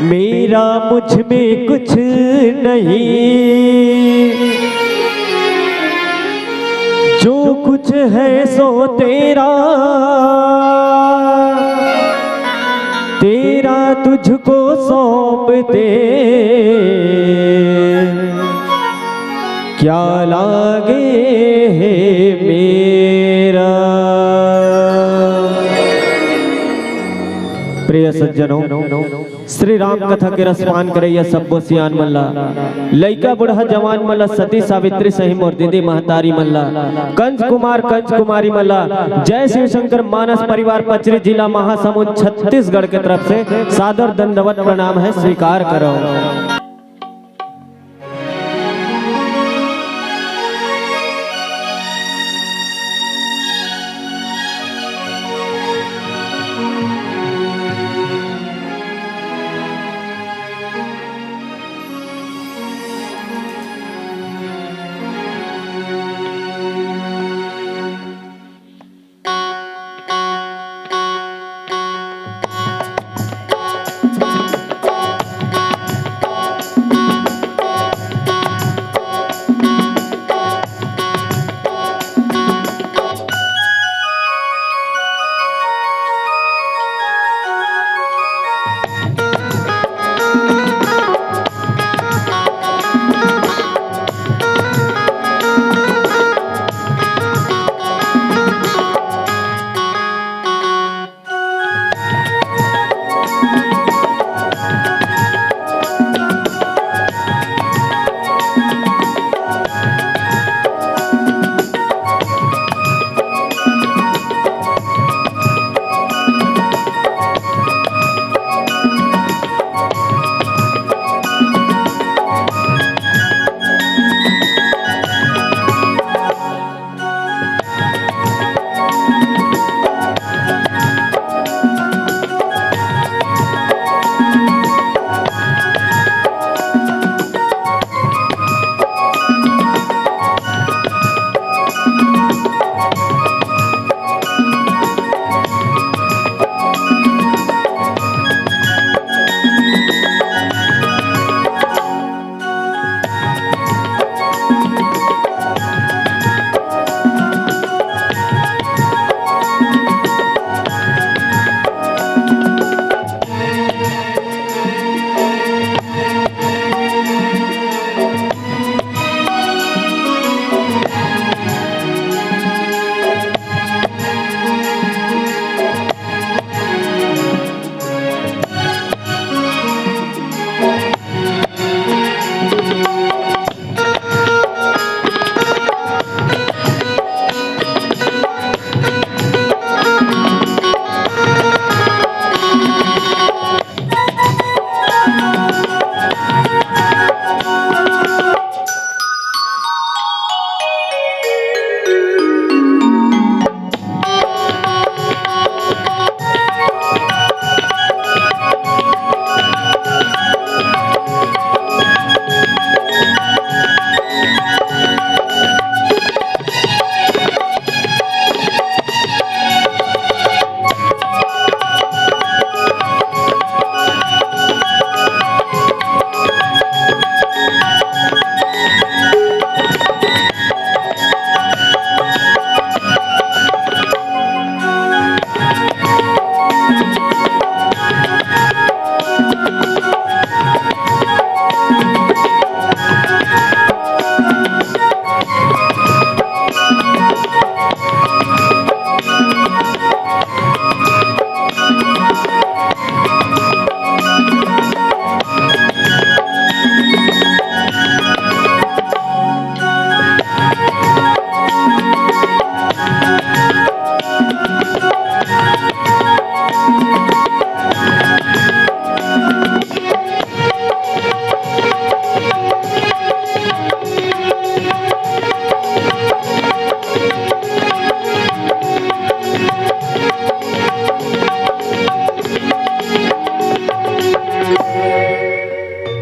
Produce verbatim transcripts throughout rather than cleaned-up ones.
मेरा मुझ में कुछ नहीं, जो कुछ है सो तेरा, तेरा तुझको सौंप दे, क्या लागे है मेरा। प्रिय सज्जनों, श्री राम कथा के रसपान करइया सब्बो सियान मन ला, लइका बूढ़ा जवान मन ला, सती सावित्री सही मोर दीदी महतारी मन ला, कंस कुमार कंस कुमारी मन ला, जय शिव शंकर मानस परिवार पचरी, जिला महासमुंद, छत्तीसगढ़ के तरफ से सादर दंडवत प्रणाम है, स्वीकार करो।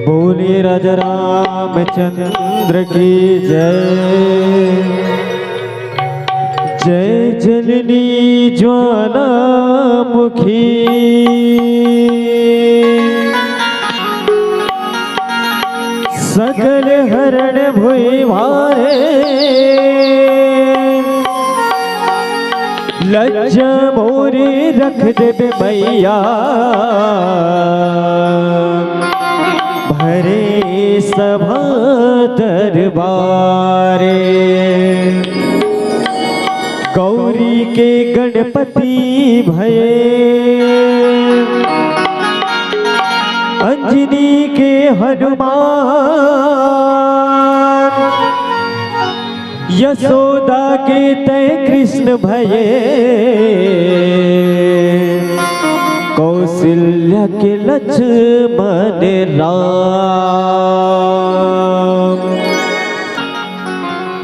बोलिए राजा रामचंद्र की जय। जय जननी ज्वालामुखी। सकल हरण भुइँवारे, लज्जा मोरी रख देबे मैया, भरे सभा दरबारे। गौरी के गणपति भये, अंजनी के हनुमान, यशोदा के तय कृष्ण भये, कौशल्या के लक्ष्मण राम।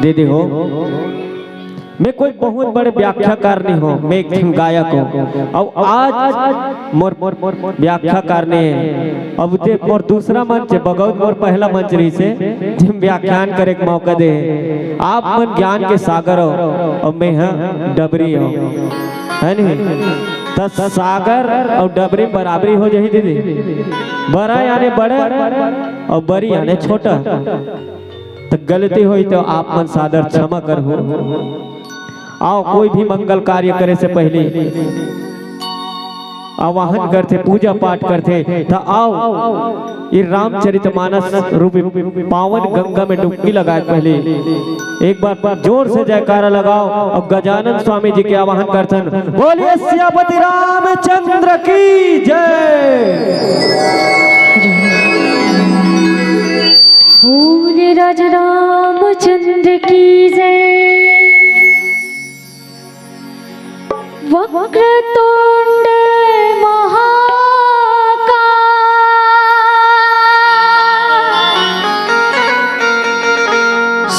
दीदी हो, मैं कोई बहुत बड़े व्याख्याकार नहीं हूँ, मैं एक ठन गायक हूँ। अब आज मोर, मोर, मोर व्याख्याकार नहीं है। अब ते मोर दूसरा मंच है, बगौत मोर पहला मंच रहिसे, जिम व्याख्यान करे के मौका दे। आप मन ज्ञान के सागर हो, अब मैं हाँ डबरी हूँ, है नहीं? त सागर और डबरी बराबरी हो जाही दीदी। बड़ा यानी बड़ा और बरी यानी छोटा। त गलती होई तो आप मन सादर क्षमा करहू। आओ, कोई भी मंगल कार्य करे से पहले आवाहन करथे, पूजा पाठ करथे, त आओ, ये रामचरितमानस रूपी पावन गंगा में डुबकी लगाए के पहले एक बार जोर से जयकारा लगाओ और गजानन स्वामी जी के आवाहन करथन। बोलिए सियापति रामचंद्र की जय। बोल राजा रामचंद्र की जय। वक्रतुंड महाकाय,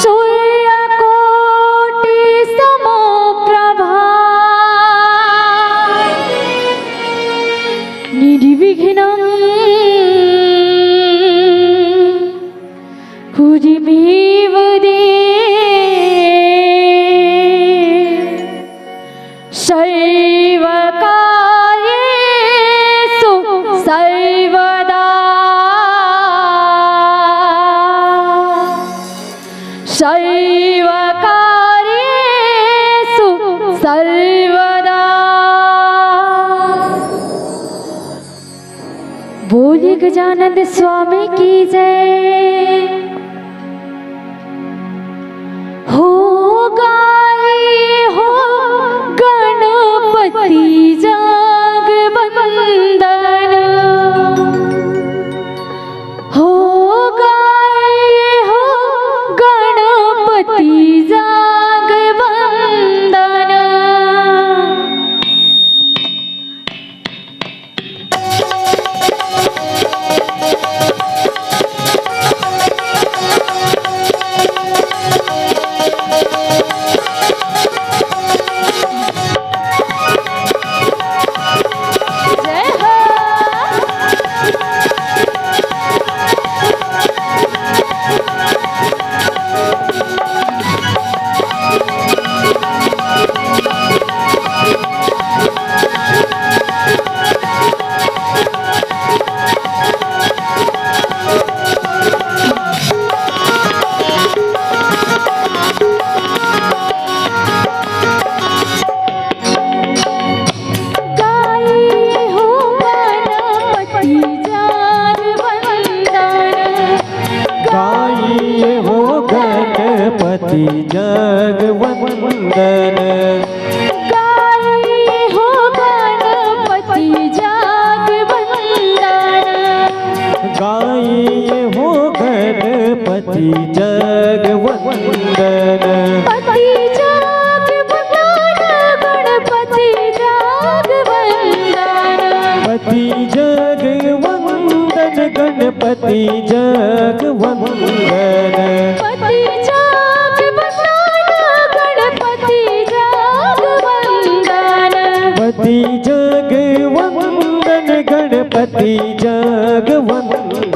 सूर्यकोटि समप्रभा, निर्विघ्नं कुरु मे देव। सर्वकार्येषु सर्वदा, सर्वकार्येषु सर्वदा। बोलिए गजानंद स्वामी की जय। हो गाए हो गणपति जाग वंदन, हो गाए हो गणपति जाग वंदन। गाई हो गणपति जग वंदन। गाई हो गणपति जग वंदन। गाई हो गणपति जग वंदन। गाई हो गणपति जग वंदन। पति जग वंदन, गणपति जग वंदन। पति जग वंदन, गणपति जग वंदन। पति जग वंदन, गणपति जग वंदन। पति जग वंदन, गणपति जग वंदन।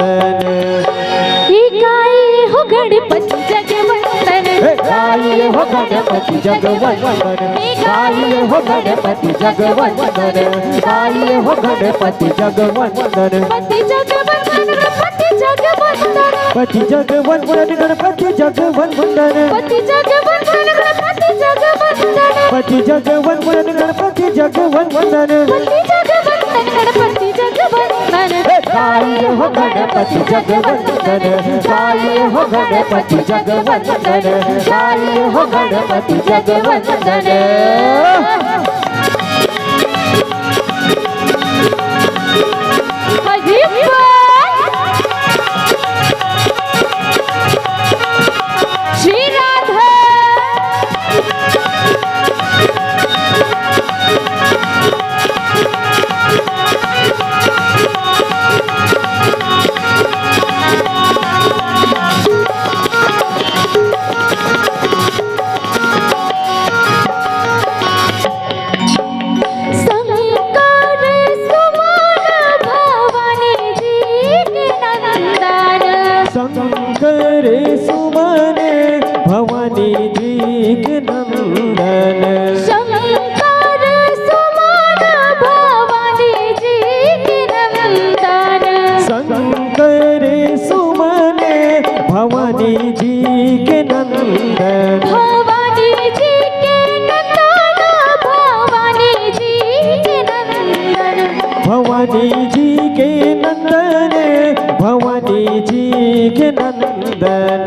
हे गाई हो गणपति जग वंदन। हे गाई हो गणपति जग वंदन। हे गाई हो गणपति जग वंदन। गाई हो गणपति जग वंदन। पति जग वंदन, गणपति जग वंदन। पति जगवंदन गणपति जगवंदन। पति जगवंदन गणपति जगवंदन। पति जगवंदन गणपति जगवंदन। पति जगवंदन गणपति जगवंदन। हे गाइए हो गणपति जगवंदन, गाइए हो गणपति जगवंदन, गाइए हो गणपति जगवंदन। अरे वाह! श्री राधा। शंकर सुमन भवानी जी के नंदन। शंकर सुमन भवानी जी के नंदन। शंकर सुमन भवानी जी के नंदन। शंकर सुमन भवानी जी के नंदन। भवानी जी के नंदन, भवानी जी के नंदन। भवानी जी के नंदन, भवानी जी के नंदन।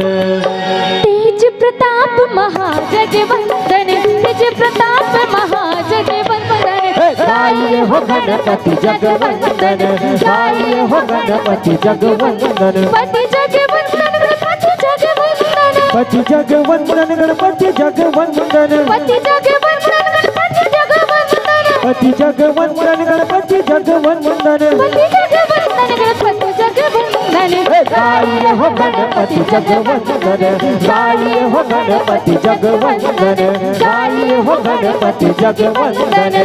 तेज प्रताप महाजगवंदन, तेज प्रताप महाजगवंदन। हे गाइए हो गणपति जगवंदन, गाइए हो गणपति जगवंदन। पति जगवंदन गणपति जगवंदन। पति जगवंदन गणपति जगवंदन। पति जगवंदन गणपति जगवंदन। पति जगवंदन गणपति जगवंदन। पति जगवंदन गणपति जगवंदन। हे गाइए हो गणपति जगवंदन, गाइए हो गणपति जगवंदन, गाइए हो गणपति जगवंदन।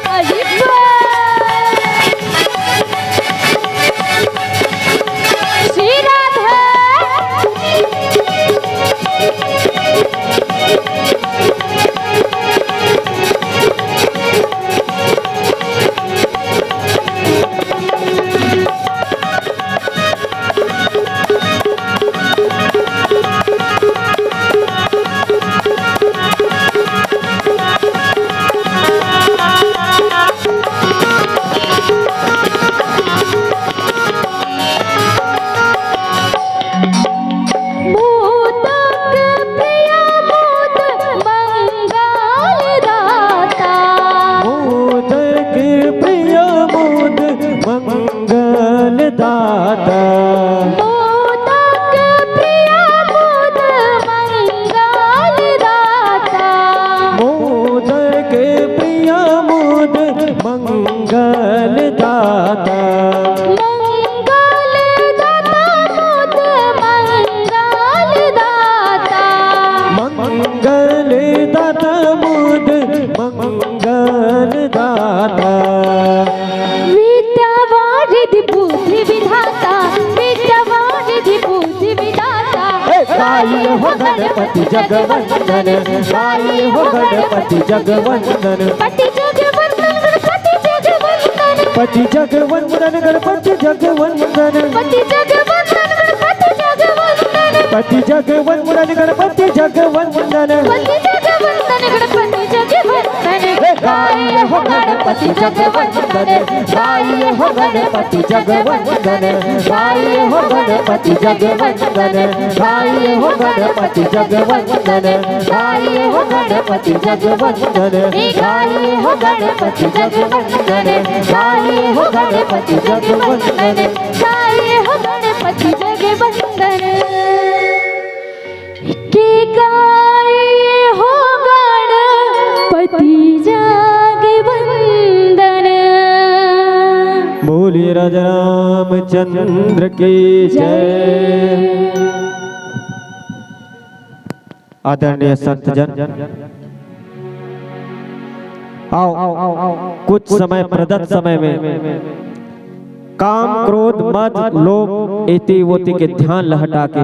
अरे वाह! श्री राधा। मोदक प्रिय मोद मंगल दाता। मोदक प्रिय मोद मंगल दाता। मोदक प्रिय मोद मंगल दाता। मोदक प्रिय मोद मंगल दाता। मंगल दाता मोद मंगल दाता। मंगल दाता मोद मंगल दाता। विद्या वारिधि बुद्धि विधाता, विद्या वारिधि बुद्धि विधाता। हे गाइए हो गणपति जगवंदन, गाइए हो गणपति जगवंदन। पति जगवंदन गणपति जगवंदन। पति जगवंदन गणपति जगवंदन। पति जगवंदन गणपति जगवंदन। पति जगवंदन गणपति जगवंदन। पति जगवंदन गणपति जगवंदन। हे गाइए हो गणपति जगवंदन, गाइए हो गणपति जगवंदन, गाइए हो गणपति जगवंदन, गाइए हो गणपति जगवंदन, गाइए हो गणपति जगवंदन, गाइए हो गणपति जगवंदन, गाइए हो गणपति जगवंदन, गाइए हो गणपति जगवंदन। के गाए हो गणपति जगवंदन। बोलिए राजा रामचंद्र की जय। आदरणीय संत जन, आओ, कुछ समय, प्रदत्त समय में काम, क्रोध, मद, लोभ, एती ओती के ध्यान ल हटा के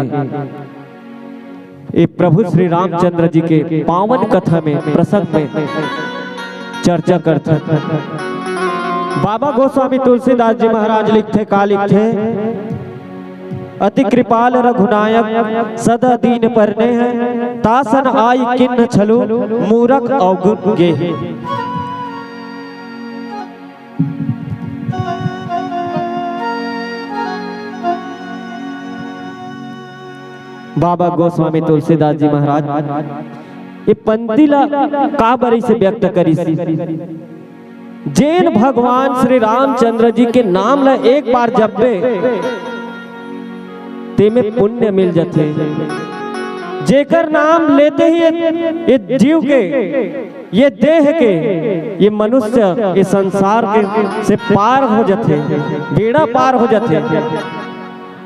ये प्रभु श्री रामचंद्र जी के पावन कथा में, प्रसंग में चर्चा करथन। बाबा गोस्वामी तुलसीदास जी महाराज लिखथे, का लिखथे? अति कृपाल रघुनायक सदा दीन परने हैं, तासन आई किन्न छलु मूरख अवगुण गे। बाबा गोस्वामी तुलसीदास जी महाराज ये पंक्ति ला का बरी से व्यक्त करिस? जेन भगवान श्री रामचंद्र जी के नाम ला एक बार जपबे, तेमे पुण्य मिल जथे। जेकर नाम लेते ही ये, ये जीव के, ये देह के, ये मनुष्य, ये संसार के से पार हो जथे, बेड़ा पार हो जथे।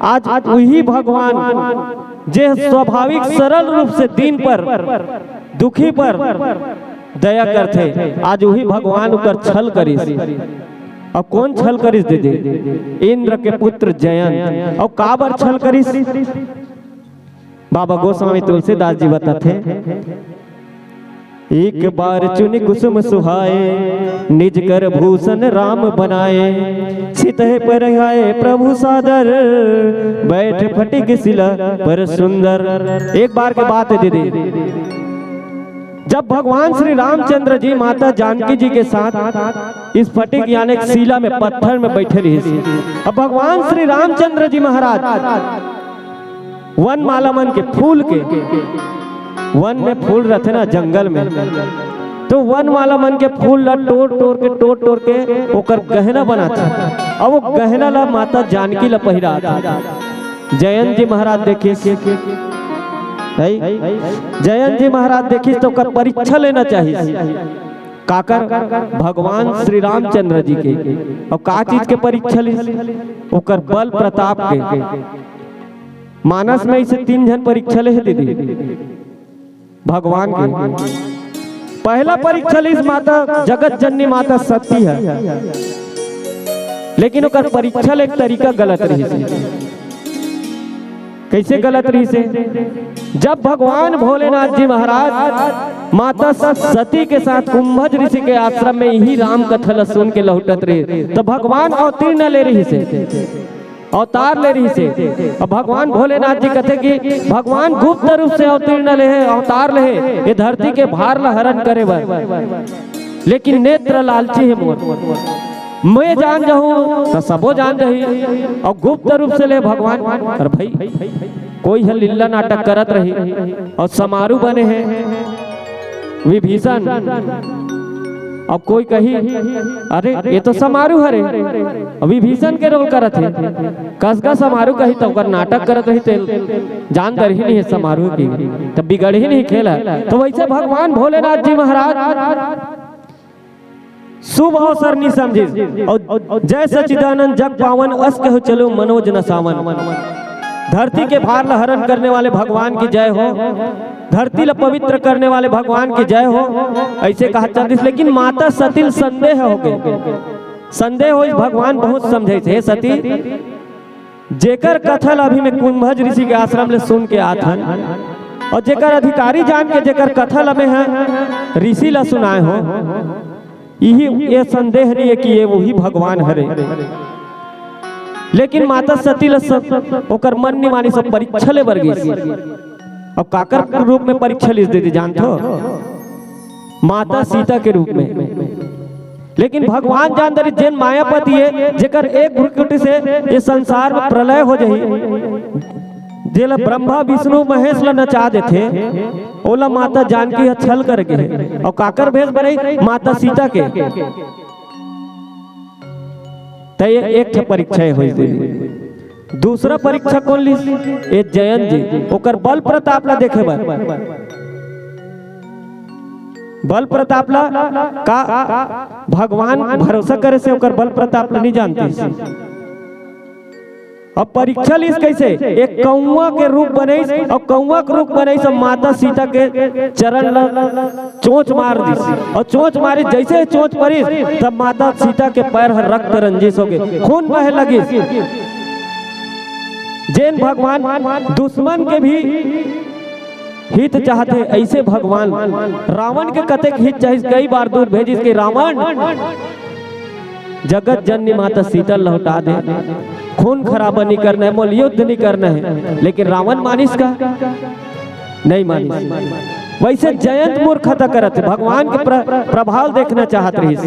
आज उही भगवान, जे स्वाभाविक सरल रूप से दीन पर, दुखी पर दया करथे, आज उही भगवान ओकर छल करिस। अउ कोन छल करिस दीदी? इंद्र के पुत्र जयंत। अउ काबर छल करिस? बाबा गोस्वामी तुलसीदास जी बताथे, एक बार चुनि कुसुम सुहाए, निज कर भूषण राम बनाए। सितहि पर आए प्रभु सादर, बैठ फटिक सिला पर सुंदर। एक बार के बात है दीदी, जब भगवान श्री रामचंद्र जी माता जानकी जी के साथ स्फटिक यानी शिला में, पत्थर में बैठे रहिस, अब भगवान श्री रामचंद्र जी महाराज वन माला मन के फूल के, वन में फूल रथे ना जंगल में, तो वन माला मन के फूल ला टोर टोर के, टोर टोर के ओकर गहना बनाथे। अब वो गहना ला माता जानकी ला पहिराथे। जयंत जी महाराज देखिस, है? जयंत जी महाराज देखिस तो ओकर परीक्षा लेना चाहिए। काकर? भगवान श्री रामचंद्र जी के। और का चीज के परीक्षा ली? ओकर बल प्रताप के। मानस में इसे तीन झन परीक्षा ले हे दीदी भगवान के। पहला परीक्षा लीस माता जगत जननी माता सती है, लेकिन ओकर परीक्षा ले एक तरीका गलत रहिस। कैसे गलत रहिस? जब भगवान भोलेनाथ जी महाराज माता सती के साथ कुंभज ऋषि के आश्रम में यही राम कथा ला सुन के लौटत रहे, तो भगवान अवतीर्ण ले रहिस, अवतार ले रहिस। अब भगवान भोलेनाथ जी कहते कि भगवान गुप्त रूप से अवतीर्ण ले हे, अवतार ले हे, ये धरती के भार ला हरण करे बर, लेकिन नेत्र लालची हे मोर, मैं जान जाहूं तो सबो जान जाही। और गुप्त रूप से ले भगवान, अरे भाई, कोई ह लीला नाटक करत रही और समारू बने हे विभीषण। अब कोई कही, "अरे, ये तो समारू हरे, विभीषण के रोल करत हे।" कसगा समारू कही तो ओकर नाटक करत रही, तेल जान दर ही नहीं है समारू की, तब बिगड़ ही नहीं खेला। तो वैसे भगवान भोलेनाथ जी महाराज शुभ अवसर नहीं समझिस। और जय सच्चिदानंद जग पावन, अस कहो चलो मनोज न सावन। धरती के भार ला हरण करने वाले भगवान की जय हो, धरती ला पवित्र करने वाले भगवान की जय हो, ऐसे कहा चलतिस। लेकिन माता सती ल संदेह हो गए, संदेह हो। भगवान बहुत समझे, हे सती, जेकर कथा ला अभी मैं कुंभज ऋषि के आश्रम ले सुन के आत हन, और जेकर अधिकारी जान के जेकर कथा ला मैं ह ऋषि ला सुनाए हो, इही ये संदेह नहीं है कि ये वही भगवान हरे। लेकिन माता सती ला स-, ओकर मन निमानी सब परीक्षा ले बर गिस। अब काकर रूप में परीक्षा लीस दीदी जानथो? माता सीता के रूप में। लेकिन भगवान जान दरी जेन मायापति है, जेकर एक भ्रुकुटी से ये संसार में प्रलय हो जाही, जेला ब्रह्मा विष्णु महेश ला नचा देथे, ओला माता जानकी ह छल करके हे। और काकर भेष बनई? माता सीता के। त ये एक ठे परीक्षा होइस दीदी। दूसरा परीक्षा कौन लीस? ये जयंत जी, ओकर बल प्रताप ला देखे बर। बल प्रताप ला का भगवान भरोसा करे से ओकर बल प्रताप ला नहीं जानतिस। अब परीक्षा लीस कैसे? एक कौआ के रूप बनइस, और कौआ के रूप बनइस, और माता सीता के चरण ला चोंच मार दिस, और चोंच मारिस, जैसे ही चोंच परिस, तब माता सीता के पैर हर रक्त रंजिस हो गए, खून बहे लगिस। जेन भगवान दुश्मन के भी हित चाहथे, ऐसे भगवान रावण के कतेक हित चाहिस, कई बार दूत भेजिस कि रावण, जगत जननी माता सीता ल लौटा दे, खून खराबा नहीं करना है, मोल युद्ध नहीं करना है। लेकिन रावण मानिस का? नहीं मानिस। वैसे जयंत मूर्खता करत हे, भगवान के प्र-, प्रभाव देखना चाहत रहिस।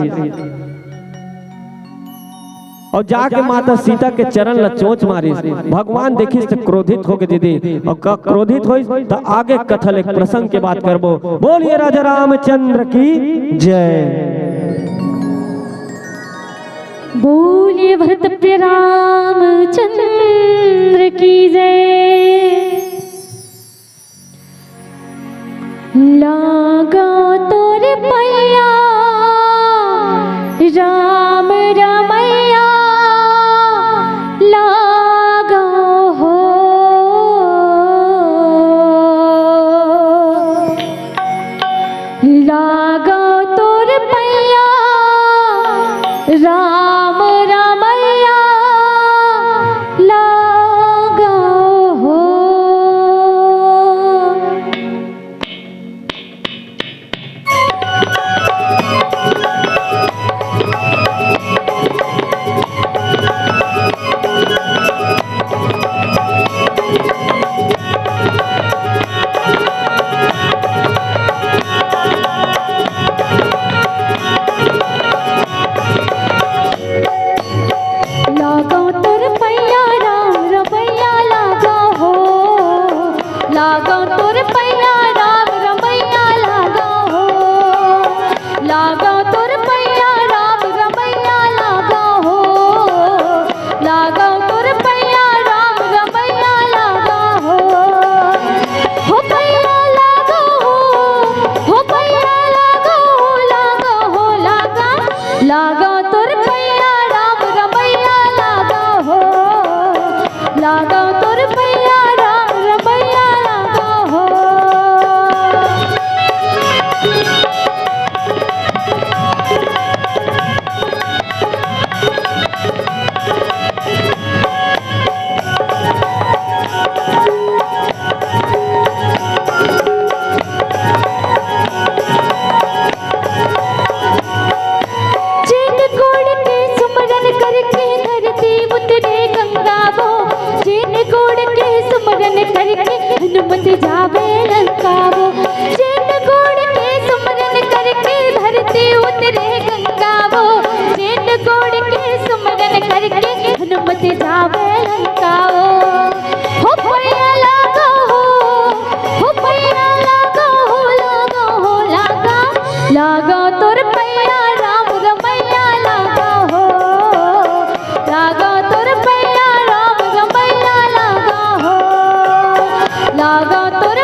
अउ जाके माता सीता के चरण ला चोंच मारिस। भगवान देखिस त क्रोधित होके दीदी, अउ का क्रोधित होइस त आगे कथा ले एक प्रसंग के बात करबो। बोलिए राजा रामचंद्र की जय। बोलिए भरत प्रिय रामचंद्र की जय। लागो तोर पैया राम रमैया, लागो हो। लागो तोर पैया राम रमैया, लागो हो। लागो तोर पैया राम रमैया, लागो हो। लागो तोर पैया राम रमैया, लागो हो। लागो तोर पैया राम रमैया, लागो हो। लागो तोर पैया राम रमैया, लागो हो। हो पैया लागो हो, हो पैया लागो हो, लागो हो, लागो। लागो तोर पैया राम रमैया, लागो हो। लागो तोर पैया राम रमैया, लागो हो। जेन गोड़ के सुमरन करके धरती उतरे गंगा वो, जेन गोड़ के सुमरन करके हनुमत जावे लंका वो। जेन गोड़ के सुमरन करके धरती उतरे गंगा वो, जेन गोड़ के सुमरन करके हनुमत जावे लंका वो। हो पैया लागो हो, हो पैया लागो हो, लागो हो, लागो। लागो तोर पैया राम रमैया, लागो हो। लागो तोर पैया राम रमैया, लागो हो। लागो तोर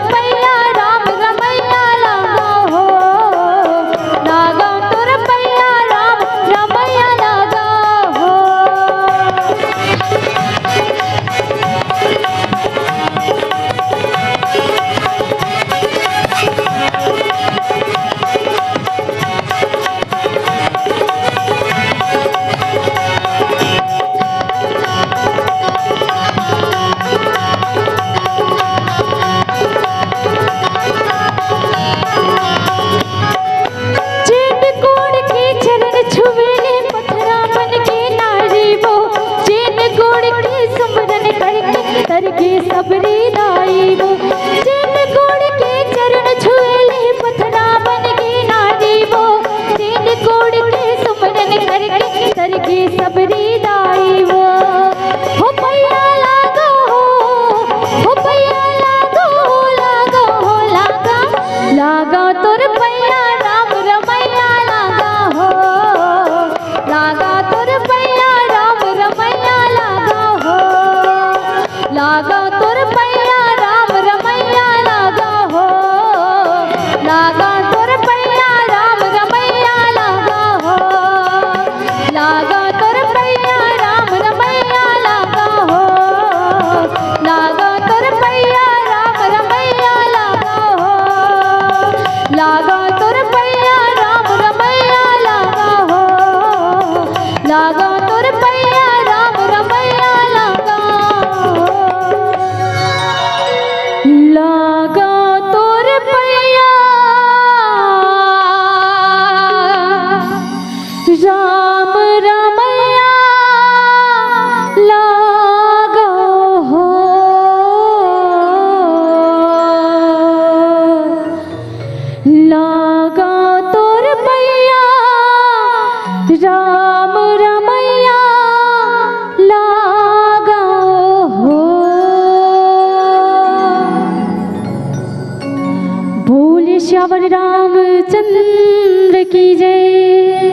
सियावर रामचंद्र की जय।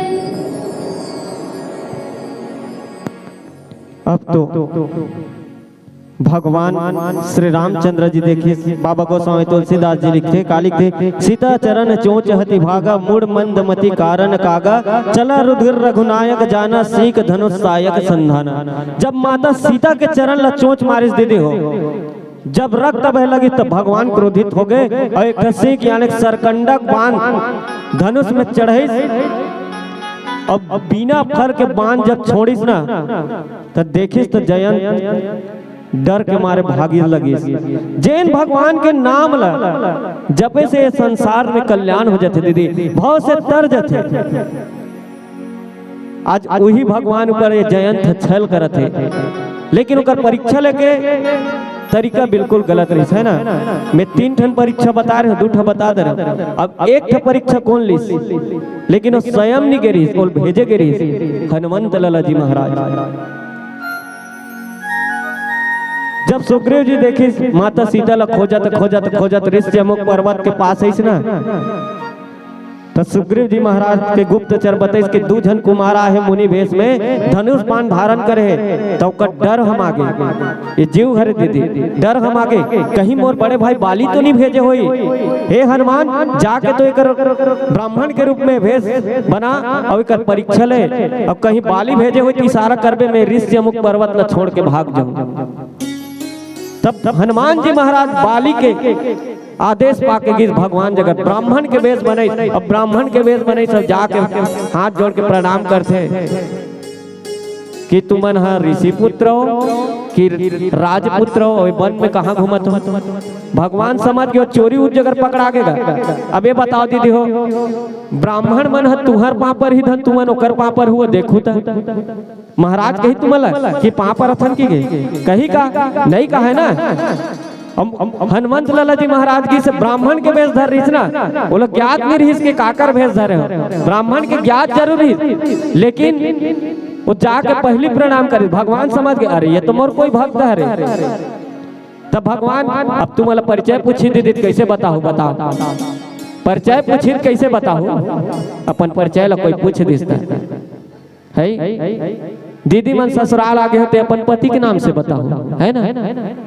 अब तो भगवान श्री रामचंद्र जी देखिस, बाबा गोस्वामी तुलसीदास जी लिखथे, का लिखथे? "सीता चरण चोंच हति भागा, मूढ़ मंद मति कारण कागा, चला रुधिर रघुनायक जाना, सीख धनुष सायक संधाना।" जब माता सीता के चरण ला चोंच मारिस दीदी हो, जब रक्त बहे लगिस, तब भगवान क्रोधित हो गए और एक ठो सींग यानी सरकंडक बाण धनुष में चढ़ाइस, अब बिना फर के बाण जब छोड़िस ना, त देखिस त जयंत डर के मारे भागे लगिस। जेन भगवान के नाम ला जपे से ये संसार में कल्याण हो जाथे दीदी, भव से तर जाथे। आज उही भगवान ऊपर ये जयंत छल करत हे, लेकिन ओकर परीक्षा लेके तरीका बिल्कुल गलत रहिस, है ना? मैं तीन ठन परीक्षा बता रहे हूँ, दू ठन बता दे रहे हूँ। अब एक ठन परीक्षा कोन लिस? लेकिन वो स्वयं नहीं गे रहिस, ओला भेजे गे रहिस हनुमंत लाला जी महाराज। जब सुग्रीव जी देखिस माता सीता ला खोजत खोजत खोजत ऋष्यमुख पर्वत के पास आइस ना, त सुग्रीव जी महाराज के गुप्तचर बताइस कि दू झन कुमार आहे मुनि भेष में, धनुष बाण धारण करे हे, त ओकर डर हमा गे। ये जीव हरे दीदी, डर हमा गे, कहीं मोर बड़े भाई बाली तो नहीं भेजे होही। हे हनुमान, जाके तो एकर ब्राह्मण के रूप में भेष बना और एकर परीक्षा ले, और कहीं बाली भेजे होही त इशारा करबे, मैं ऋष्यमुख पर्वत ला छोड़ के भाग जाऊं। तब हनुमान जी महाराज बाली के आदेश पाके गिस भगवान जगत, ब्राह्मण के वेश बनइस। अब ब्राह्मण के वेश बनइस, सब जाके हाथ जोड़ के प्रणाम करथे कि तुमन ह ऋषि पुत्र हो कि राजपुत्र हो, अउ वन में कहाँ घूमत हो? भगवान समझ गे चोरी उस जगह पकड़ा गे गा। अब ये बताओ दीदी हो, ब्राह्मण मन ह तुहर पाँव परही धन तुमन ओकर पाँव परहू, देखहू त। महाराज कही तुमन ला कि पाँव परथन कि गे? कही का? नहीं कहे ना। हम, हम, हनुमंत लाला जी महाराज जी से ब्राह्मण के वेश धर रहिस ना, ओला ज्ञात नहीं रहिस कि काकर वेश धरे हो। ब्राह्मण के ज्ञात जरूर रहिस, लेकिन वो जाके पहली प्रणाम करे, भगवान समझ गे, अरे ये तो मोर कोई भक्त हरे। तब भगवान, अब तुमन ला परिचय पूछही दीदी, कैसे बताहू, बताओ। परिचय पूछही कैसे बताहू, अपन परिचय ला कोई पूछ दिस त। है? दीदी मन ससुराल आ गे हो, ते अपन पति के नाम से बताहू, है ना?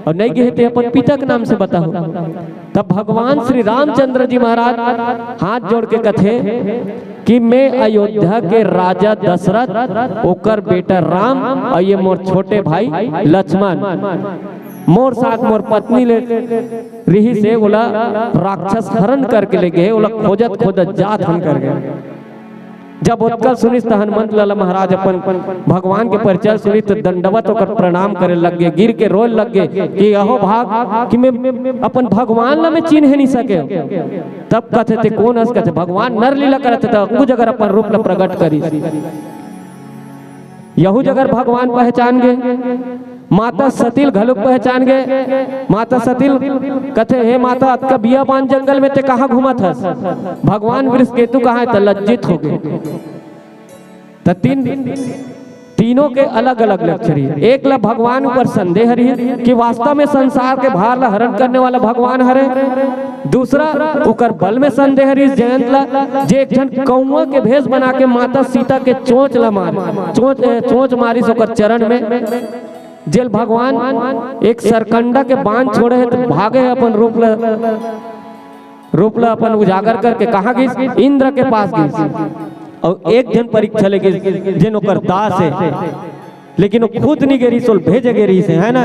और नहीं गे हो, ते अपन पिता के नाम से बताहू। तब भगवान श्री रामचंद्र जी महाराज हाथ जोड़ के कथे कि मैं अयोध्या के राजा दशरथ, ओकर बेटा राम, और ये मोर छोटे भाई लक्ष्मण, मोर साथ मोर पत्नी ले रहिस हे, ओला राक्षस हरण करके ले गे, ओला खोजत खोजत जात हन करके। जब ओतका सुनिस त हनुमंत लाला महाराज अपन भगवान के परिचय सुनिस त दंडवत ओकर प्रणाम करे लग गे, गिर के रोए लग गे कि अहो भाग कि मैं अपन भगवान ला मैं चिन्हे नहीं सके। तब कथे, ते कोन हस? कथे, भगवान नर लीला करत हे त उ जगह अपन रूप ला प्रगट करिस। यहू जगह भगवान पहचान गे, माता सती ल घलोक पहचान गे। माता सती ल कथे, हे माता, अतका बियाबान जंगल में ते कहाँ घूमत हस? भगवान वृषकेतु कहाँ हे? त लज्जित हो गे। त तीन, तीनों के अलग-अलग लक्षण हे। एक ला भगवान ऊपर संदेह रहिस कि वास्तव में संसार के भार ला हरण करने वाला भगवान हरे। दूसरा, ओकर बल में संदेह रहिस जयंत ला, जे एक झन कौआ के भेष बना के माता सीता के चोंच ला मार, चोंच, ए, चोंच मारिस ओकर चरण में। जेल भगवान एक सरकंडा के बाण छोड़े हे त भागे हे अपन रूप ला, रूप ला अपन उजागर करके कहाँ गिस? इंद्र के पास गिस। और एक झन परीक्षा ले गिस, जेन ओकर दास हे, लेकिन वो खुद नहीं गे रहिस, ओला भेजे गे रहिस हे, है ना?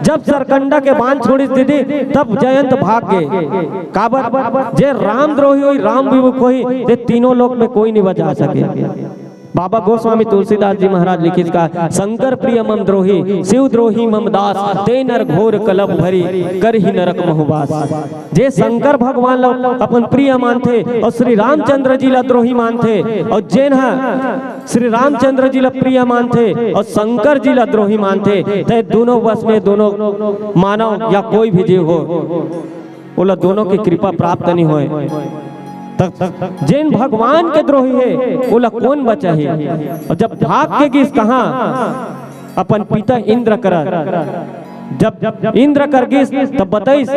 जब सरकंडा के बाण छोड़िस दीदी, तब जयंत भाग गे। काबर? जे रामद्रोही होही, राम विमुख होही, ते तीनों लोक में कोई नहीं बचा सके। बाबा गोस्वामी तुलसीदास जी महाराज लिखिस का, "शंकर प्रिय मम द्रोही, शिव द्रोही मम दास, ते नर घोर कलप भरी, करही नरक महुबास।" जे शंकर भगवान ला अपन प्रिय मानथे और श्री रामचंद्र जी ला द्रोही मानथे, और जेन ह श्री रामचंद्र जी ला प्रिय मानथे और शंकर जी ला द्रोही मानथे, ते दोनों वश में दोनों मानव या कोई भी जीव हो, ओला दोनों की कृपा प्राप्त नहीं होए। त जेन भगवान के द्रोही हे, ओला कोन बचाही? और जब भाग के गिस कहाँ? अपन पिता इंद्र करा। जब इंद्र कर गिस तब बताइस,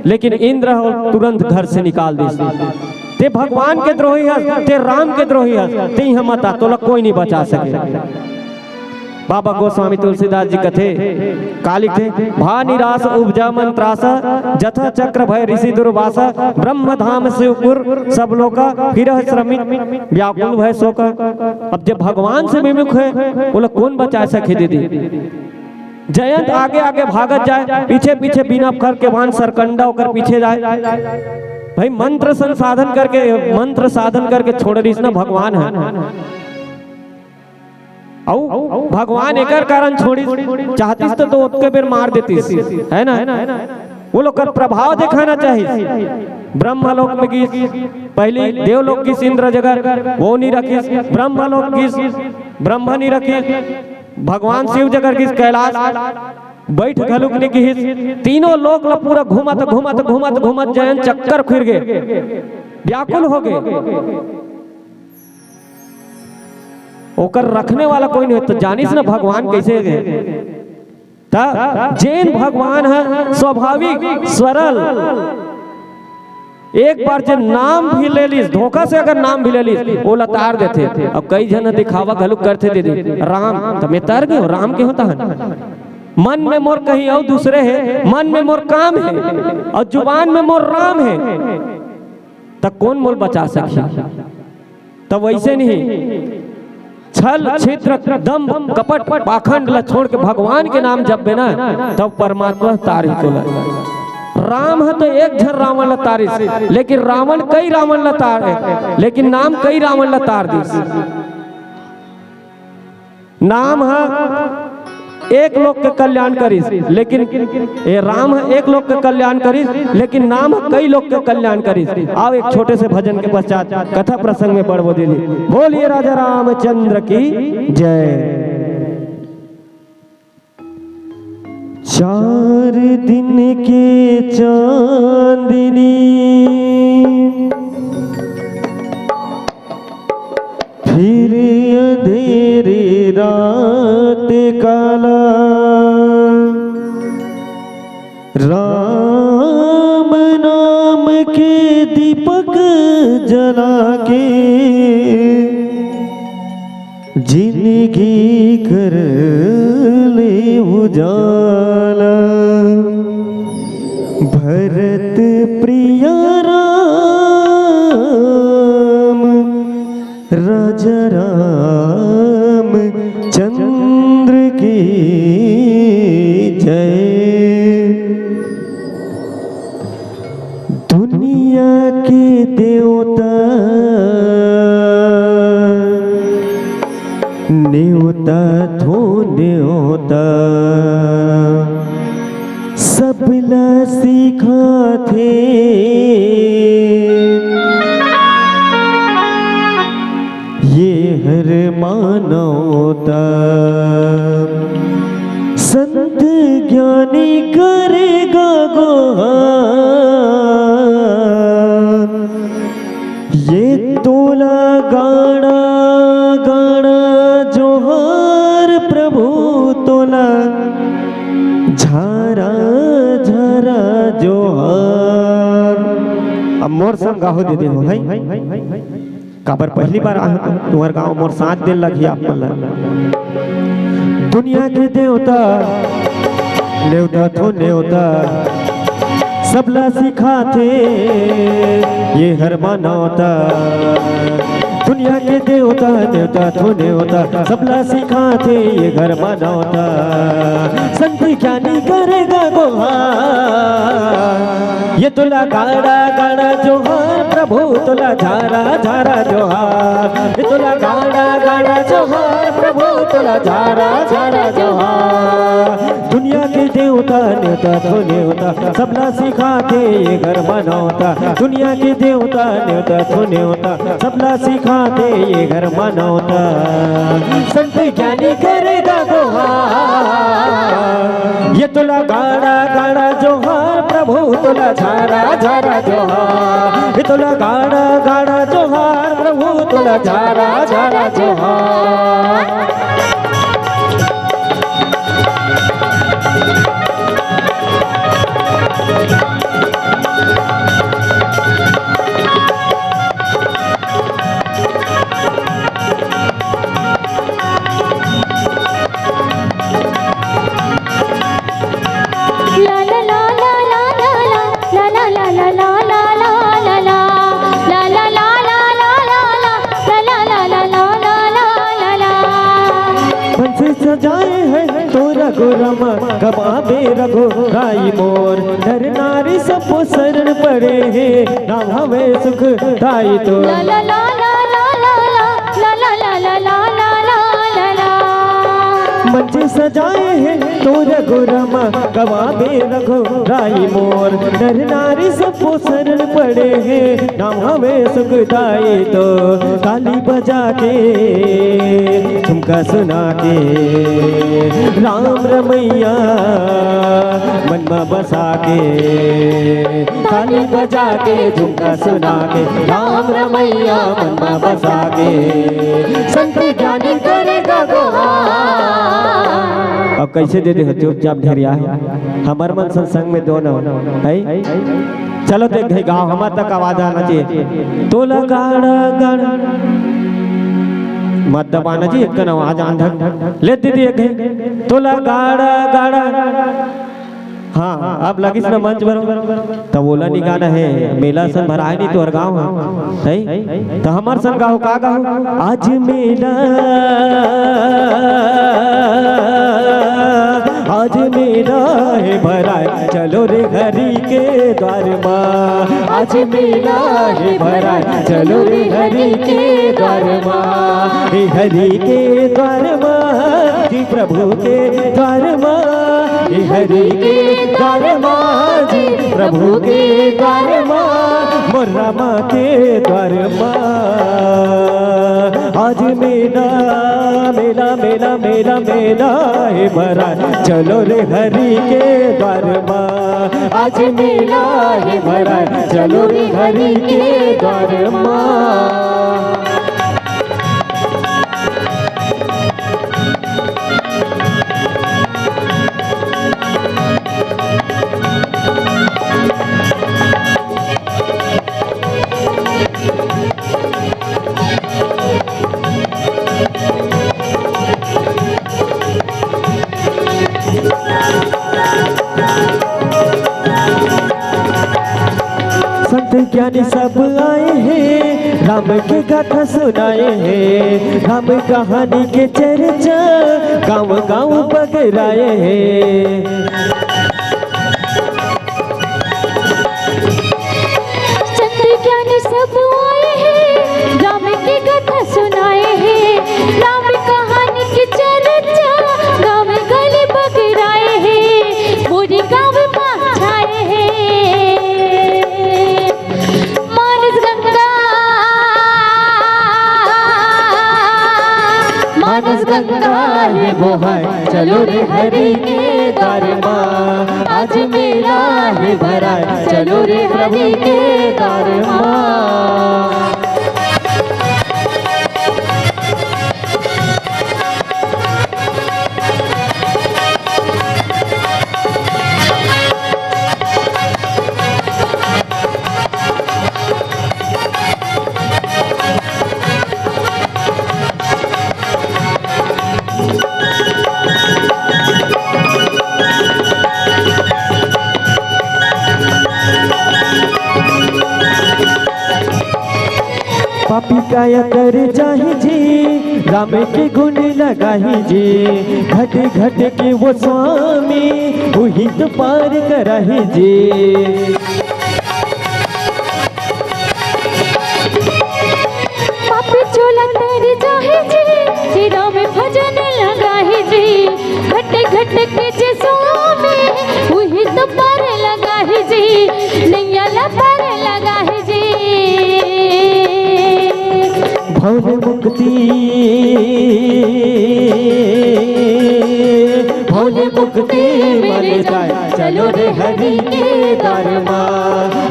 लेकिन इंद्र ह तुरंत घर से निकाल दिस। ते भगवान के द्रोही हस, ते राम के द्रोही हस, ते इहाँ मत आ, तोला कोई नहीं बचा सके। बाबा गोस्वामी तुलसीदास जी कथे, का लिखथे? भा निरास उपजा मन त्रास, जथा चक्र भय ऋषि दुर्वास, ब्रह्म धाम शिवपुर सब लोका, फिरह श्रमित व्याकुल भय शोका। अब जब भगवान से विमुख हे, ओला कोन बचा सके दीदी? जयंत आगे आगे भागत जाय, पीछे पीछे बिना फर के बाण सरकंडा ओकर पीछे जाय। भाई, मंत्र संसाधन करके, मंत्र साधन करके छोड़ दिस ना भगवान ह। अउ भगवान एकर कारण छोड़िस, चाहतिस तो, तो ओतके बेर मार देतिस, है ना? वो लोग कर प्रभाव दिखाना चाहिए। ब्रह्मलोक में गिस, पहली देवलोक गिस इंद्र जगह, वो नहीं रखिस। ब्रह्मलोक गिस, ब्रह्मा नहीं रखिस। भगवान शिव जगह गिस कैलाश, बैठ घलुक नहीं गिस। तीनों लोक ल पूरा घूमत, घूमत, घूमत, घूमत जयंत चक्कर फिर गे, व्याकुल हो गे। ओकर रखने वाला कोई नहीं, तो जानिस ना भगवान कैसे हे। त जेन भगवान ह स्वाभाविक, सरल, एक बार जे नाम भी ले लिस, धोखा से अगर नाम भी ले लिस, ओला तार देथे। अब कई झन दिखावा घलुक करथे दीदी, राम, त मैं तर गेंव, राम के होता है। मन में मोर कहीं अउ दूसरे हे, मन में मोर काम हे, अउ जुबान में मोर राम हे, त कोन मोल बचा सकही? तब वैसे नहीं, छल, छिद्र, दंभ, कपट, पाखंड ला छोड़ के भगवान के नाम जपबे ना, तब परमात्मा तारही तोला। राम ह तो एक झन रावण ला तारिस, लेकिन रावण कई रावण ला तार, लेकिन नाम कई रावण ला तार दिस। नाम ह एक लोक के कल्याण करिस, लेकिन ए राम ह एक लोक के कल्याण करिस, लेकिन नाम ह कई लोक के कल्याण करिस। आओ, एक छोटे से भजन के पश्चात कथा प्रसंग में बढ़बो दीदी। बोलिए राजा रामचंद्र की जय। चार दिन के चांदनी फिर अंधेरी रात काला, राम नाम के दीपक जला के जिंदगी कर ले उजाला। भरत प्रिया राम, राजा राम चंद्र की जय। दुनिया के देवता, नेवता थो नेवता, सबला सिखाथे। ये हर मानवता संत ज्ञानी करेगा गुहार। ये तोला गाड़ा गाड़ा जोहार प्रभु तोला झारा झारा जोहार। अब मोर संग गाहो दीदी हो भाई। काबर पहली बार आ तुंहर गांव, मोर साथ दे लगही आप मन ला। दुनिया के देवता, नेवता थो नेवता, सबला सिखाथे ये हर मानवता। दुनिया के देवता, नेवता थो नेवता, सबला सिखाथे ये हर मानवता। संत ज्ञानी करेगा गुहार। ये तोला गाड़ा गाड़ा जोहार प्रभु, तोला झारा झारा जोहार। ये तोला गाड़ा गाड़ा जोहार प्रभु, तोला झारा झारा जोहार। दुनिया के देवता, नेवता थो नेवता, सबला सिखाथे ये हर मानवता। दुनिया के देवता, नेवता थो नेवता, सबला सिखाथे ये हर मानवता। संत ज्ञानी करेगा गुहार। ये तोला गाड़ा गाड़ा जोहार प्रभु, तोला झारा झारा जोहार। ये तोला गाड़ा गाड़ा जोहार प्रभु, तोला झारा झारा जोहार। मन से सजाए है तोर गोरमा, कब आबे रघुराई मोर। नर नारी सबो शरण पड़े हे, नाम हवे सुखदाई तोर। मंच सजाए हे तोर गोरमा, कब आबे रघुराई मोर। नर नारी सबो शरण पड़े हे, नाम हवे सुखदाई तोर। ताली बजा के, झुमका सुना के, राम रमैया मन म बसा के। ताली बजा के, झुमका सुना के, राम रमैया मन म बसा के, संत ज्ञानी करेगा गुहार। अब कैसे दे दे हो चुपचाप ढेरिया, हमर मन सत्संग में दोनों है। चलो देख भाई गाँव हमर तक आवाज आना चाहिए। तोला गाड़ा गाड़ा मत दबाना जी, एक आवाज आन धक। ले दीदी एक है। तोला गाड़ा गाड़ा। हाँ, अब लगिस ना मंच बर। त ओला नी गाना हे, मेला सन भराय नी तोर गाँव ह। सही? त हमर सन गाँव का गाँव? आज मेला, आज मेला हे भराय, चलो रे हरि के द्वार मा। आज मेला हे भराय, चलो रे हरि के द्वार मा। हे हरि के द्वार मा, जी प्रभु के द्वार मा। हे हरि के द्वार मा, जी प्रभु के द्वार मा, मोर रामा के द्वार मा। आज मेला, मेला, मेला, मेला, मेला हे भराय, चलो रे हरि के द्वार मा। आज मेला हे भराय, चलो रे हरि के द्वार मा। संत ज्ञानी सब आए हैं, राम के गाथा सुनाए हैं, राम कहानी के चर्चा गाँव गाँव बगराए हैं। संत ज्ञानी सब आए हैं, राम की गाथा सुनाए हैं, राम कहानी की चर्चा गाँव गली बगराए हैं, पूरी गाँव मा छाए हैं। मानस गंगा, मानस गंगा हे बोहाय, चलो रे हरि के द्वार मा। आज मेला हे भराय, चलो रे हरि के द्वार मा। पापी काया कर जाही जी, राम के गुण लगाही जी। घट घट के वो स्वामी, उही तो पार कराही जी। पापी चोला तर जाही जी, जी राम भजन लगाही जी। घट घट के जे स्वामी, उही तो पार लगाही जी। नैया ला पार लगाही जी। भव मुक्ति, भव मुक्ति मिल जाय, चलो रे हरि के द्वार मा।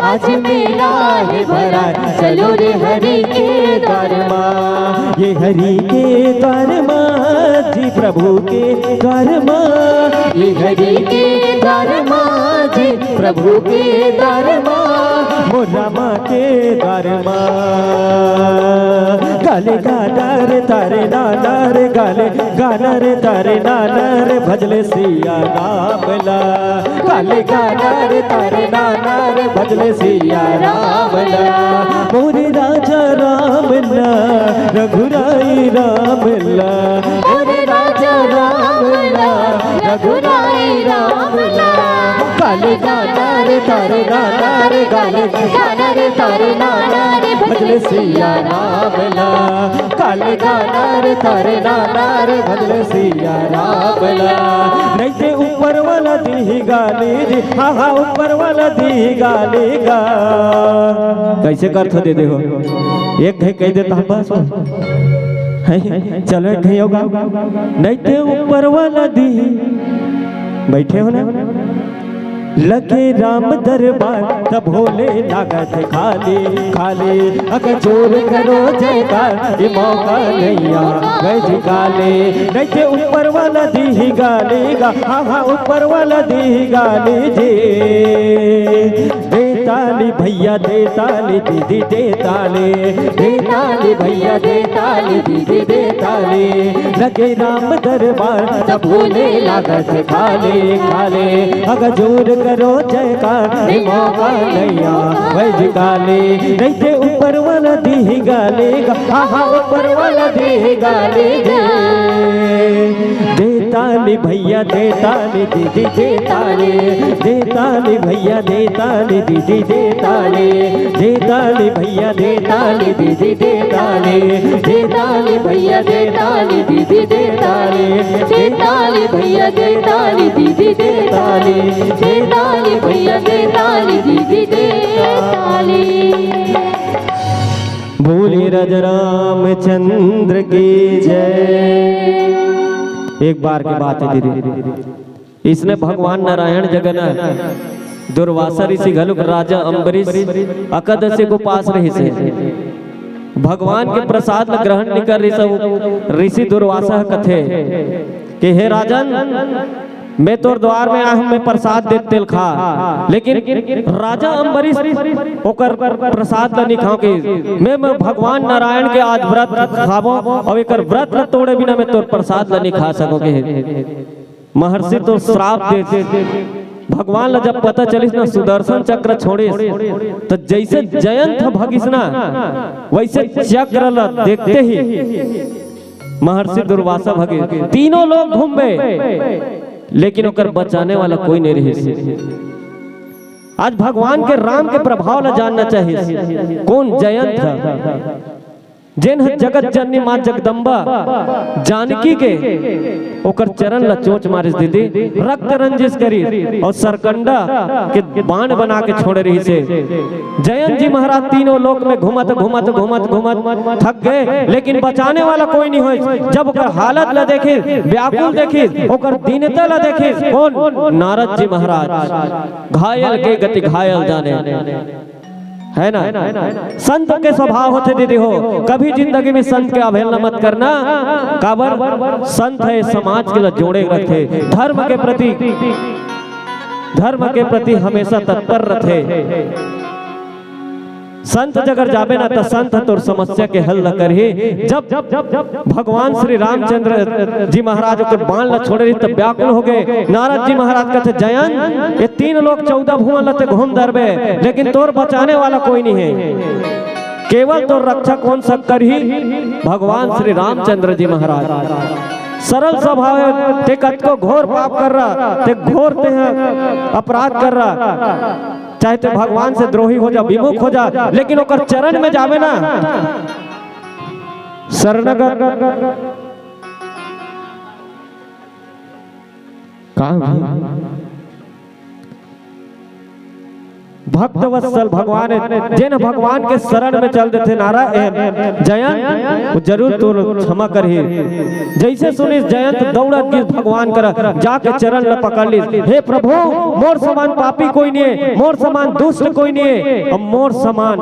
आज मेला हे भराय, चलो रे हरि के द्वार मा। ये हरि के द्वार मा, जी प्रभु के द्वार मा। ये हरि के द्वार मा, प्रभु के दर मा, मोर रामा के दर मा। गाले गानर तारे नानर, गाले गानर तारे नानर, भजले सिया राम ला। गाले गानर तारे नानर, भजले सिया राम ला। मोरे राजा राम ला, रघुराई राम ला। मोरे राजा राम ला, रघुराई राम ला। काले गाना रे तारे नाना रे, गाले गाना रे तारे नाना रे, भजले सिया राम ला। काले गाना रे तारे नाना रे, भजले सिया राम ला। नहीं ते ऊपर वाला दी गाली जी, हाँ हाँ, ऊपर वाला दी गाली गा। कैसे करथो दे दे हो, एक घई कह देता हम बस। हैं? चलो एक घई होगा। नहीं ते ऊपर वाला दी, बैठे हो ना। लगे राम दरबार तब भोले लागत खाली खाली। अगर जोर करो जयकार, ये मौका नैया बैज काले। नहीं ते ऊपर वाला दी गाली गा, हाँ हाँ, ऊपर वाला दी गाली जी। दे ताली भैया दे ताली, दीदी दे ताली। दे ताली भैया दे ताली, दीदी दे ताली। लगे राम दरबार तब भोले लागत खाले खाले। अगर जोर करो जयकार, ये मौका नैया बैज काले। नहीं ते ऊपर वाला दी गाली गा, हाँ हाँ, ऊपर वाला दी गाली गा। दे ताली भैया दे ताली, दीदी दे ताली। दे ताली भैया दे ताली, दीदी दे ताली। दे ताली भैया दे ताली, दीदी दे ताली। दे ताली भैया दे ताली, दीदी दे ताली। दे ताली भैया दे ताली, दीदी दे ताली। दे ताली भैया दे ताली, दीदी दे ताली। बोले राजा रामचंद्र की जय। एक बार के बात है दीदी, इसने भगवान नारायण जगन दुर्वासा ऋषि घलुक राजा अम्बरीश अकादशी के उपास रहिस हे। भगवान के प्रसाद ल ग्रहण नइ कर रहिस हे। ऋषि दुर्वासा ह कथे कि हे राजन, मैं तोर द्वार में आए हूँ, मैं प्रसाद देत तेल खा, लेकिन राजा अम्बरीश ओकर प्रसाद ल नइ खाव के, मैं, मैं भगवान नारायण के आज व्रत खावो, अउ एकर व्रत ल तोड़े बिना मैं तोर प्रसाद ल नइ खा सको के। महर्षि तो श्राप दे, भगवान ला जब पता चलिस ना, सुदर्शन चक्र छोड़िस, तो जैसे जयंत ह भगिस ना, वैसे चक्र ला देखते ही महर्षि दुर्वासा भगे। तीनों लोग घूमबे, लेकिन ओकर बचाने वाला कोई नहीं रहिस। आज भगवान के, राम के प्रभाव ला जानना चाहिए। कौन जयंत ह? जेन ह जगत जननी माँ जगदम्बा जानकी के ओकर चरण ला चोंच मारिस दीदी, रक्त रंजिश करिस अउ सरकंडा के बाण बना के छोड़े रहिस हे। जयंत जी महाराज तीनों लोक में घूमत, घूमत, घूमत, घूमत थक गए, लेकिन बचाने वाला कोई नहीं होइस। जब ओकर हालत ला देखिस, व्याकुल देखिस, ओकर दीनता ला देखिस, कौन? नारद जी महाराज। घायल के गति घायल जाने। है ना? संत के स्वभाव होथे दीदी हो, कभी जिंदगी में संत के अवहेलना मत करना। काबर? संत हे, समाज के ला जोड़े रखे, धर्म के प्रति, धर्म के प्रति हमेशा तत्पर रथे। संत जगर जाबे ना, त संत तोर समस्या के हल ला करही। जब भगवान श्री रामचंद्र जी महाराज ओकर बाण ला छोड़े रहिस, त व्याकुल हो गए। नारद जी महाराज कथे, जयंत, ये तीन लोक चौदह भुवन ला ते घूम डरबे, लेकिन तोर बचाने वाला कोई नहीं है। केवल तोर रक्षा कौन सक करही? भगवान श्री रामचंद्र जी महाराज। सरल स्वभाव हे, ते कतको घोर पाप कर रहा, ते घोर ते ह अपराध कर रहा, चाहे ते भगवान से द्रोही हो जा, विमुख हो जा, लेकिन ओकर चरण में जाबे ना, शरणगत का भी भक्त वत्सल भगवान हे, जेन भगवान के शरण में चल देथे नारा, ए, जयंत, वो जरूर तो क्षमा करही। जैसे सुनिस जयंत दौड़त गिस भगवान करा, जाके चरण ल पकड़ लिस, हे प्रभु, मोर समान पापी कोई नहीं हे, मोर समान दुष्ट कोई नहीं हे, अउ मोर समान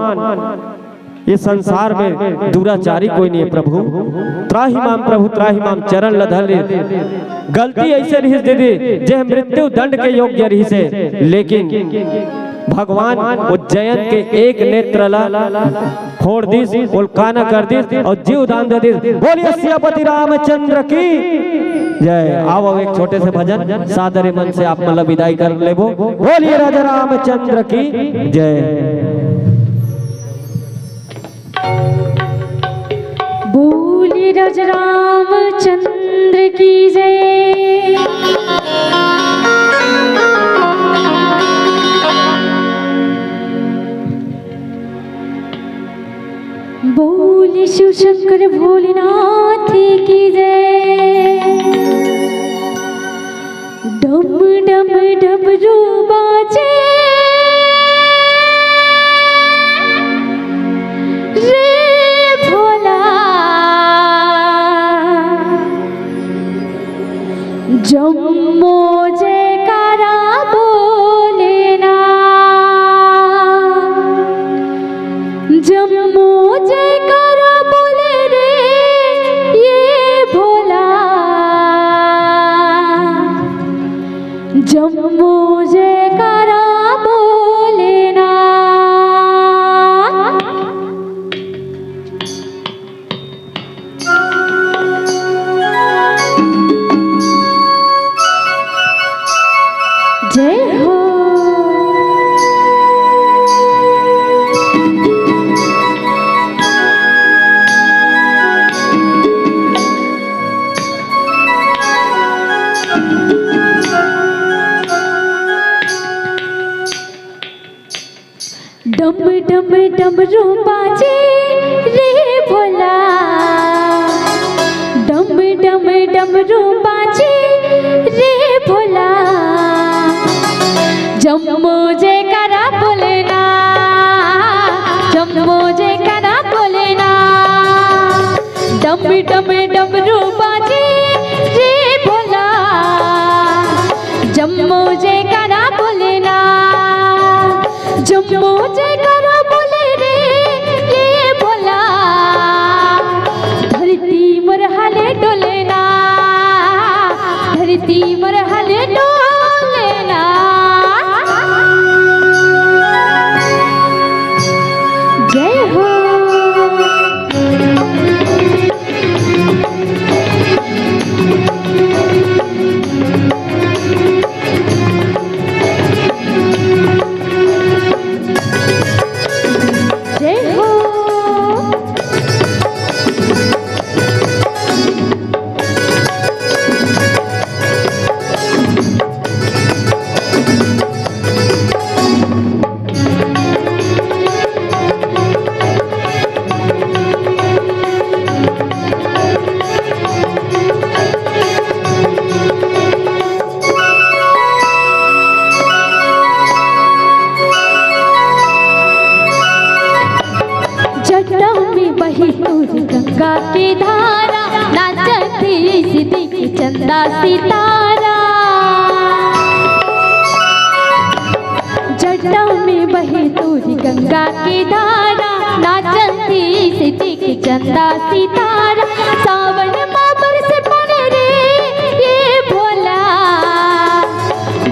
ये संसार में दुराचारी कोई नहीं है प्रभु। त्राहि माम प्रभु, त्राहि माम, चरण ल धर ले। गलती ऐसे रहिस दीदी, जे मृत्यु दंड के योग्य रहिस हे, लेकिन भगवान उज्जयन के एक नेत्र ला फोड़ दिस, ओला काना कर दिस अउ जीव दान दे दिस। बोलिए सियापति रामचंद्र की जय। आओ, एक छोटे से भजन सादर मन से आप मन ला विदाई कर लेबो। बोलिए राजा रामचंद्र की जय। बोलिए राजा रामचंद्र की जय। बोलिए शिव शंकर भोलेनाथ की जय। डम डम डमरू बाजे रे भोला, जम्मो जयकारा बोले ना, जम्मो जयकारा बोले रे ये भोला, जम्मो जयकारा बोले ना। जय हो। डम डम डमरू बाजे रे भोला, डम डम डमरू बाजे रे भोला, जम्मो जयकारा बोले ना, जम्मो जयकारा बोले ना। डम डम डमरू बाजे रे भोला, जम्मो जयकारा बोले ना, जम्मो जयकारा बोले रे ये भोला। धरती मोर हाले डोले ना, धरती मोर हाले डोले ना। जय हो। जय हो। जटा में बही तोर गंगा के धारा, नाचत हे सिद्दीकी चंदा सितारा। जटा में बही तोर गंगा के धारा, नाचत हे सिद्दीकी चंदा सितारा। सावन मा बरसे पानी रे ये भोला,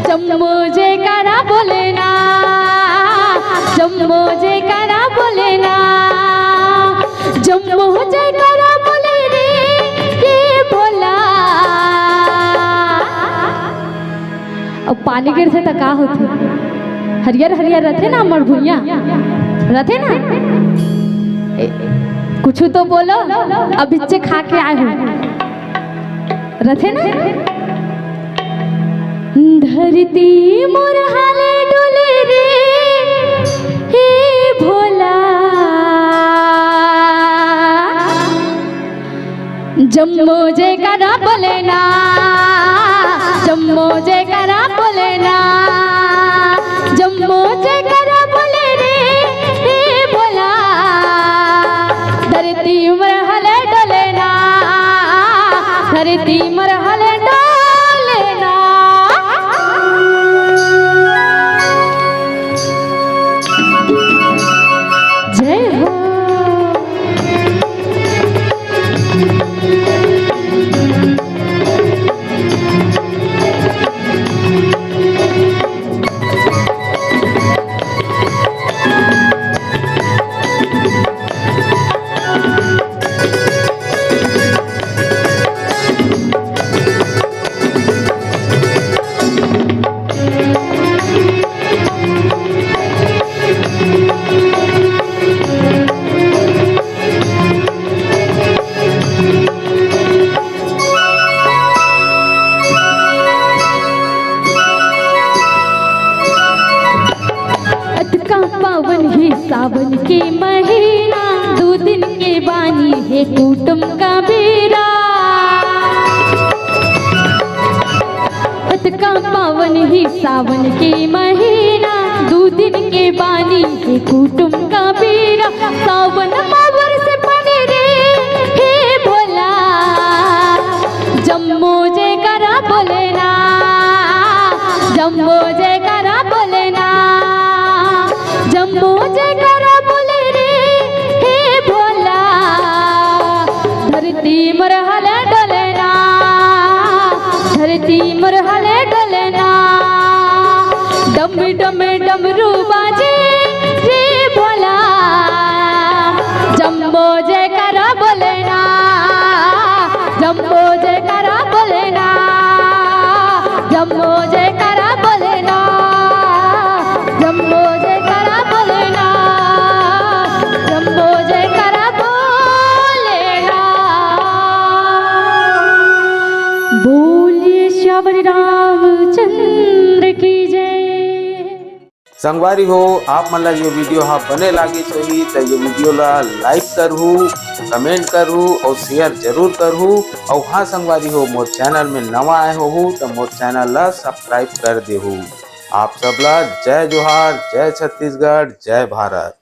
जम्मो जयकारा बोले ना, जम्मो जयकारा बोले ना, जम्मो जयकारा बोले रे ये भोला। अब पानी गिरथे त का होथे? हरियर हरियर रथे ना हमर भुइयां, रथे ना? ए, कुछु तो बोलो, अब इच्चे खा के आए हो, रथे ना? धरती मोर हाले डोले रे, हे भोला। जम्मो जयकारा बोले ना, जम्मो जयकारा बोले ना, जम्मो जयकारा बोले रे, हे भोला। धरती मोर हाले डोले ना, धरती मोर हाले डोले ना। जय हो। के महीना, दू दिन के बानी हे कुटुम का बेरा। अतका पावन ही सावन के महीना, दू दिन के बानी हे कुटुम का बेरा। सावन मावर से बने रे, हे भोला, जम्मो जयकारा बोले ना, जम्मो जयकारा बोले ना, जम्मो जयकारा बोले रे, हे भोला। धरती मोर हले डोले ना, धरती मोर हले डोले ना। डम डम डमरू बाजे रे भोला, जम्मो जयकारा बोले ना, जम्मो जयकारा बोले ना, जम्मो जयकारा बोले ना, जम्मो जयकारा बोले ना, जम्मो जयकारा बोले ना। बोलिए श्यावर रामचंद्र की जय। संगवारी हो, आप मन ला ये वीडियो हा बने लागिस होही त ये वीडियो ला लाइक करहू, कमेंट करहू और शेयर जरूर करहू। और हाँ संगवारी हो, मोर चैनल में नवा आए होहू त मोर चैनल ला सब्सक्राइब कर देहू। आप सब ला जय जोहार, जय छत्तीसगढ़, जय भारत।